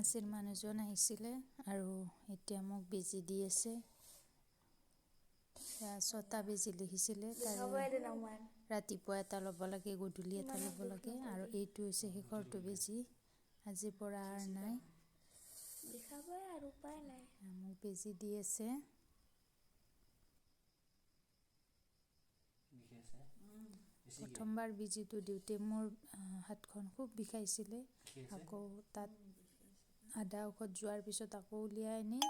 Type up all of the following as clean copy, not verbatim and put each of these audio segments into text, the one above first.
ফাৰ্মাচীৰ মানুহজন আহিছিলে আৰু এতিয়া মোক বেজী দি আছে। 6টা বেজী লিখিছিলে, তাৰে ৰাতিপুৱা এটা ল'ব লাগে, গধূলি এটা ল'ব লাগে আৰু এইটো হৈছে শেষৰটো বেজী, আজিৰ পৰা আৰু নাই। মোক বেজী দি আছে। প্ৰথমবাৰ বেজীটো দিওঁতে মোৰ হাতখন খুব বিষাইছিলে, আকৌ তাত আধা ঔষধ যোৱাৰ পিছত আকৌ উলিয়াই আনি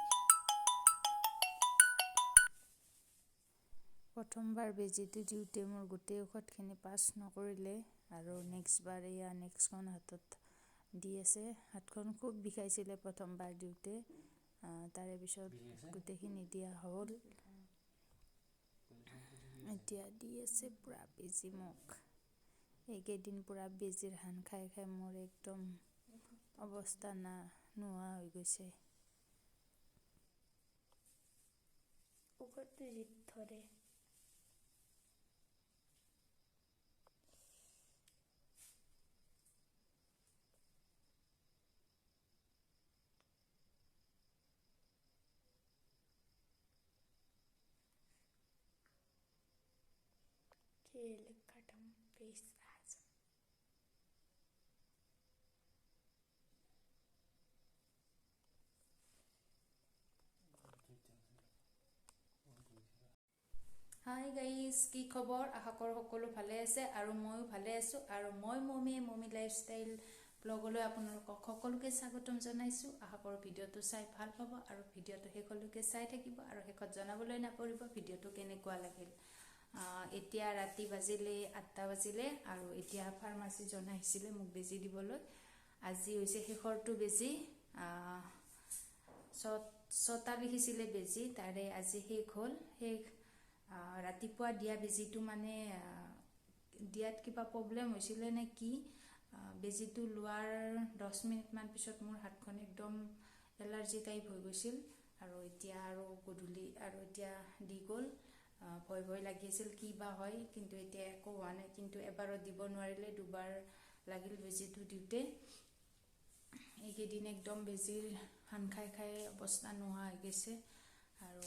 প্ৰথমবাৰ বেজীটো দিওঁতে মোৰ গোটেই ঔষধখিনি পাছ নকৰিলে আৰু নেক্সটবাৰ এয়া নেক্সটখন হাতত দি আছে। হাতখন খুব বিষাইছিলে প্ৰথমবাৰ দিওঁতে, তাৰে পিছত গোটেইখিনি দিয়া হ'ল। এতিয়া দি আছে পূৰা বেজী মোক। এইকেইদিন পূৰা বেজীৰ হান খাই খাই মোৰ একদম অৱস্থা নোহোৱা হৈ গৈছে। হাই গাইজ, কি খবৰ? আশা কৰোঁ সকলো ভালে আছে আৰু ময়ো ভালে আছোঁ। আৰু মই মমীয়ে মমী লাইফষ্টাইল ব্লগলৈ আপোনালোকক সকলোকে স্বাগতম জনাইছোঁ। আশা কৰোঁ ভিডিঅ'টো চাই ভাল পাব আৰু ভিডিঅ'টো শেষলৈকে চাই থাকিব আৰু শেষত জনাবলৈ নাপাহৰিব ভিডিঅ'টো কেনেকুৱা লাগিল। এতিয়া ৰাতি বাজিলে 8টা বাজিলে আৰু এতিয়া ফাৰ্মাচীজন আহিছিলে মোক বেজী দিবলৈ। আজি হৈছে শেষৰটো বেজী, 6টা লিখিছিলে বেজী, তাৰে আজি শেষ হ'ল। শেষ ৰাতিপুৱা দিয়া বেজীটো মানে দিয়াত কিবা প্ৰব্লেম হৈছিলে নে কি, বেজীটো লোৱাৰ 10 মিনিটমান পিছত মোৰ হাতখন একদম এলাৰ্জি টাইপ হৈ গৈছিল। আৰু এতিয়া আৰু গধূলি আৰু এতিয়া দি গ'ল, ভয় ভয় লাগি আছিল কি বা হয়, কিন্তু এতিয়া একো হোৱা নাই। কিন্তু এবাৰো দিব নোৱাৰিলে, দুবাৰ লাগিল বেজীটো দিওঁতে। এইকেইদিন একদম বেজীৰ হান খাই খাই অৱস্থা নোহোৱা হৈ গৈছে। আৰু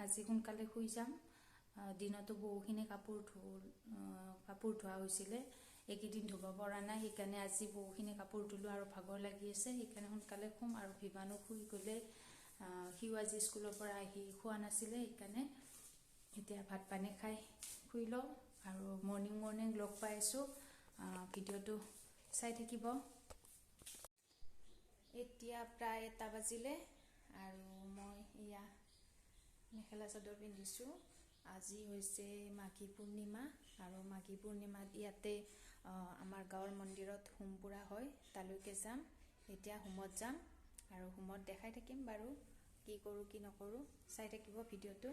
আজি সোনকালে শুই যাম। দিনতো বহুখিনি কাপোৰ ধোৱা হৈছিলে, এইকেইদিন ধুব পৰা নাই, সেইকাৰণে আজি বহুখিনি কাপোৰ ধুলোঁ আৰু ভাগৰ লাগি আছে, সেইকাৰণে সোনকালে শুম। আৰু ভিবানো শুই গ'লে, সিও আজি স্কুলৰ পৰা আহি খোৱা নাছিলে, সেইকাৰণে এতিয়া ভাত পানী খাই শুই লওঁ। আৰু মৰ্ণিং মৰ্ণিং লগ পাই আছোঁ, ভিডিঅ'টো চাই থাকিব। এতিয়া প্ৰায় 1টা বাজিলে আৰু মই এয়া মেখেলা চাদৰ পিন্ধিছোঁ। আজি হৈছে মাঘী পূৰ্ণিমা আৰু মাঘী পূৰ্ণিমাত ইয়াতে আমাৰ গাঁৱৰ মন্দিৰত হোম পোৰা হয়, তালৈকে যাম। এতিয়া হোমত যাম আৰু হোমত দেখাই থাকিম বাৰু কি কৰোঁ কি নকৰোঁ, চাই থাকিব ভিডিঅ'টো।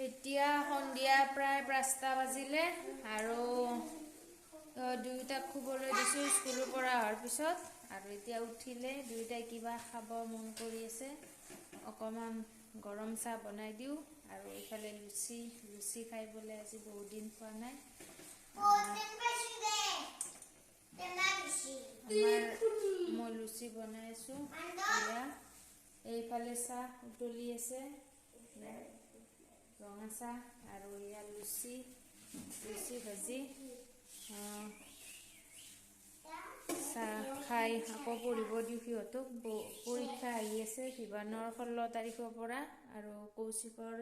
এতিয়া সন্ধিয়া প্ৰায় 5টা বাজিলে আৰু দুয়োটাক শুবলৈ দিছোঁ স্কুলৰ পৰা অহাৰ পিছত। আৰু এতিয়া উঠিলে দুয়োটাই কিবা খাব মন কৰি আছে, অকণমান গৰম চাহ বনাই দিওঁ। আৰু এইফালে লুচি, লুচি খাই বোলে আজি বহুত দিন খোৱা নাই। আমাৰ মই লুচি বনাই আছোঁ। এইফালে চাহ উতলি আছে, ৰঙা চাহ, আৰু এয়া লুচি, লুচি ভাজি। চাহ খাই আকৌ পঢ়িব দিওঁ সিহঁতক। পৰীক্ষা আহি আছে ভিবানৰ 16 তাৰিখৰ পৰা আৰু কৌশিকৰ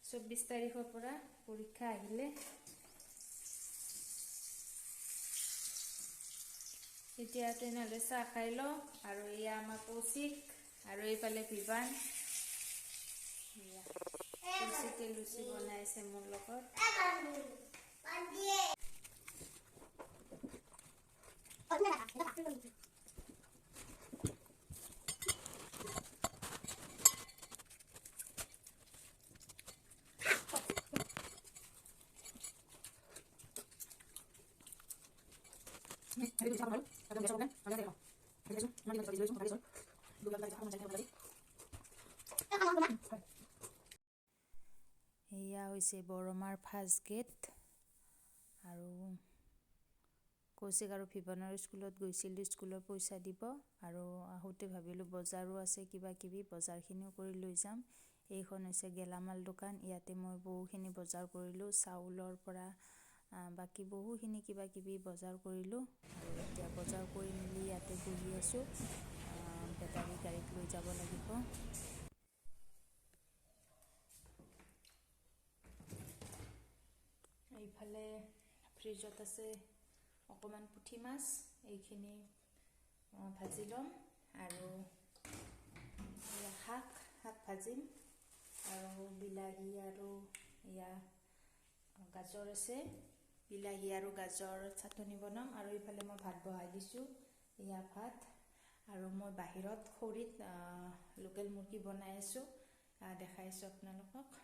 24 তাৰিখৰ পৰা পৰীক্ষা আহিলে। এতিয়া তেনেহ'লে চাহ খাই লওঁ। আৰু এয়া আমাৰ কৌশিক আৰু এইফালে ভিবান। কৌশিকে লুচি বনাইছে মোৰ লগত। এয়া হৈছে বৰমাৰ ফাৰ্ষ্ট গেট। আৰু কৌশিক আৰু ভিবানৰ স্কুলত গৈছিলোঁ, স্কুলৰ পইচা দিব। আৰু আহোঁতে ভাবিলোঁ বজাৰো আছে, কিবা কিবি বজাৰখিনিও কৰি লৈ যাম। এইখন হৈছে গেলামাল দোকান। ইয়াতে মই বহুখিনি বজাৰ কৰিলোঁ, চাউলৰ পৰা বাকী বহুখিনি কিবা কিবি বজাৰ কৰিলোঁ। আৰু এতিয়া বজাৰ কৰি মেলি ইয়াতে বহি আছোঁ, বেটাৰী গাড়ীত লৈ যাব লাগিব। এইফালে ফ্ৰিজত আছে অকণমান পুঠি মাছ, এইখিনি ভাজি ল'ম। আৰু শাক ভাজিম। আৰু বিলাহী আৰু এয়া গাজৰ আছে, বিলাহী আৰু গাজৰ চাটনি বনাম। আৰু এইফালে মই ভাত বহাই দিছোঁ, এয়া ভাত। আৰু মই বাহিৰত খৰিত লোকেল মুৰ্গী বনাই আছোঁ, দেখাই আছোঁ আপোনালোকক।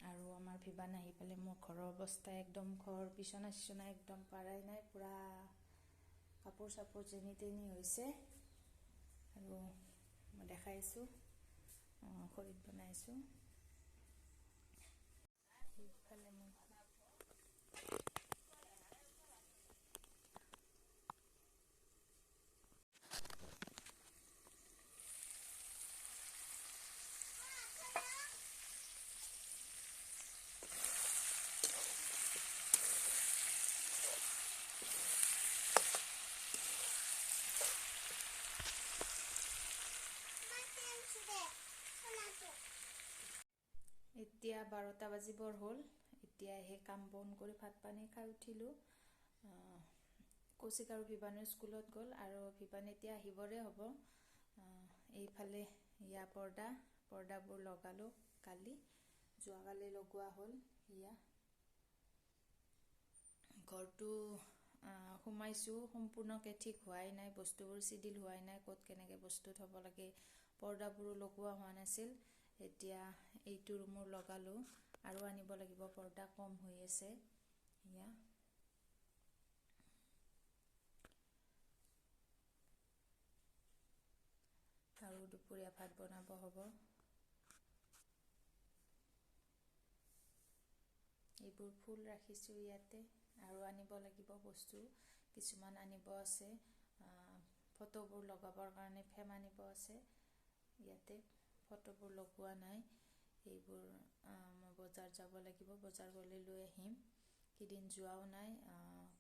আৰু আমাৰ ভিবান আহি পেলাই মোৰ ঘৰৰ অৱস্থা একদম, ঘৰ বিচনা চিচনা একদম পাৰাই নাই, পূৰা কাপোৰ চাপোৰ যেনি তেনি হৈছে। আৰু মই দেখাই আছোঁ, খৰিত বনাই আছোঁ। সেইফালে মই এতিয়া 12টা বাজিবৰ হ'ল। এতিয়া সেই কাম বন কৰি ভাত পানী খাই উঠিলোঁ। কৌশিক আৰু ভিবানৰ স্কুলত গ'ল আৰু ভিবান এতিয়া আহিবৰে হ'ব। এইফালে ইয়া পৰ্দাবোৰ লগালোঁ, কালি যোৱাকালি লগোৱা হ'ল। ইয়া ঘৰটো সোমাইছোঁ, সম্পূৰ্ণকৈ ঠিক হোৱাই নাই, বস্তুবোৰ চিডিল হোৱাই নাই, ক'ত কেনেকৈ বস্তু থ'ব লাগে, পৰ্দাবোৰো লগোৱা হোৱা নাছিল। এতিয়া এইটো ৰুমো লগালোঁ, আৰু আনিব লাগিব, পৰ্দা কম হৈ আছে। এয়া আৰু দুপৰীয়া ভাত বনাব হ'ব। এইবোৰ ফুল ৰাখিছোঁ ইয়াতে। আৰু আনিব লাগিব বস্তু কিছুমান আনিব আছে, ফটোবোৰ লগাবৰ কাৰণে ফ্ৰেম আনিব আছে। ইয়াতে ফটোবোৰ লগোৱা নাই, এইবোৰ মই বজাৰ যাব লাগিব, বজাৰ গ'লে লৈ আহিম। কেইদিন যোৱাও নাই,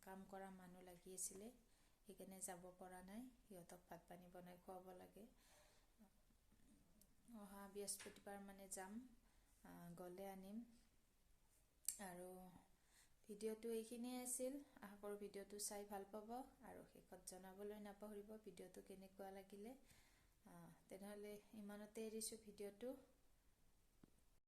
কাম কৰা মানুহ লাগি আছিলে, সেইকাৰণে যাব পৰা নাই। সিহঁতক ভাত পানী বনাই খুৱাব লাগে। অহা বৃহস্পতিবাৰ মানে যাম, গ'লে আনিম। আৰু ভিডিঅ'টো এইখিনিয়ে আছিল। আশা কৰোঁ ভিডিঅ'টো চাই ভাল পাব। আৰু শেষত জনাবলৈ নাপাহৰিব ভিডিঅ'টো কেনেকুৱা লাগিলে। তেনেহ'লে ইমানতে এৰিছোঁ ভিডিঅ'টো।